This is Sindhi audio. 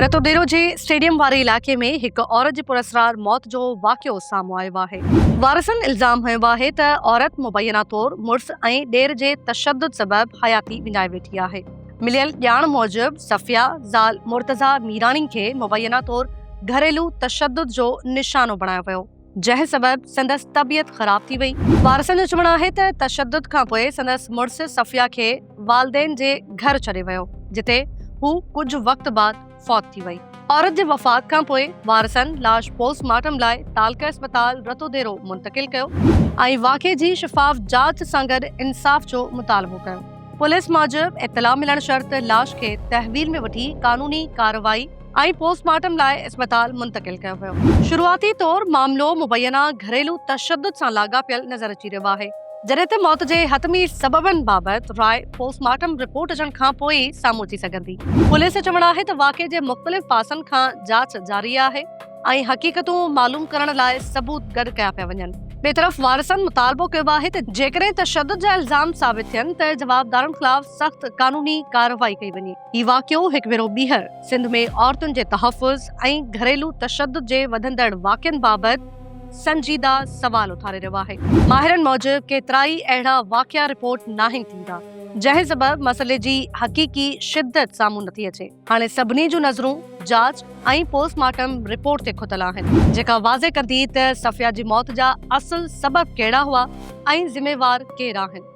رتوديرو جي اسٽيڊيم واري علائقي ۾ هڪ عورت جي پراسرار موت جو واقعو سامهون آيو آهي. وارثن الزام هنيو آهي ته عورت مبينا طور مڙس ۽ ڏير جي تشدد سبب حياتي وڃائي ويٺي آهي. مليل ڄاڻ موجب صفيه زال مرتضيٰ ميراڻي کي مبينا طور گهريلو تشدد جو نشانو بڻايو ويو، جنهن سبب سندس طبيعت خراب ٿي وئي. وارثن جو چوڻ آهي ته تشدد کانپوء سندس مڙس صفيه کي والدين جي گهر ڇڏي ويو، جتي هو ڪجهه وقت بعد فوت ٿي وئي. عورت جي وفات کانپوء وارثن لاش پوسٽ مارٽم لاء تعلقه اسپتال رتوديرو منتقل ڪيو ۽ واقعي جي شفاف جاچ سان گڏ انصاف جو مطالبو ڪيو. پوليس موجب اطلاع ملڻ شرط لاش کي تحويل ۾ وٺي قانوني ڪارروائي ۽ پوسٽ مارٽم لاء اسپتال منتقل ڪيو ويو. شروعاتي طور معاملو مبينا گهريلو تشدد سان لاڳاپيل نظر اچي رهيو آهي، جڏهن ته موت جي حتمي سببن بابت راء پوسٽ مارٽم رپورٽ اچڻ کانپوء ئي سامهون اچي سگهندي. پوليس جو چوڻ آهي ته واقعي جي مختلف پاسن کان جاچ جاري آهي ۽ حقيقتون معلوم ڪرڻ لاء ثبوت گڏ ڪيا پيا وڃن. ٻئي طرف وارثن مطالبو ڪيو آهي ته جيڪڏهن تشدد جا الزام ثابت ٿين ته جوابدارن خلاف سخت قانوني ڪارروائي ڪئي وڃي. هي واقعو هڪ ڀيرو ٻيهر سنڌ ۾ عورتن جي تحفظ ۽ گهريلو تشدد جي وڌندڙ واقعن بابت سنجيده سوال اٿاري رهيو آهي. ماهرن موجب ڪيترائي اهڙا واقعا رپورٽ ناهن ٿيندا، جنهن سبب مسئلي جي حقيقي شدت سامهون نٿي اچي. هاڻي سڀني جون نظرون جاچ ۽ پوسٽ مارٽم رپورٽ تي کتل آهن، جيڪا واضح ڪندي ته صفيه جي موت جا اصل سبب ڪهڙا هئا ۽ ذميوار ڪير آهن.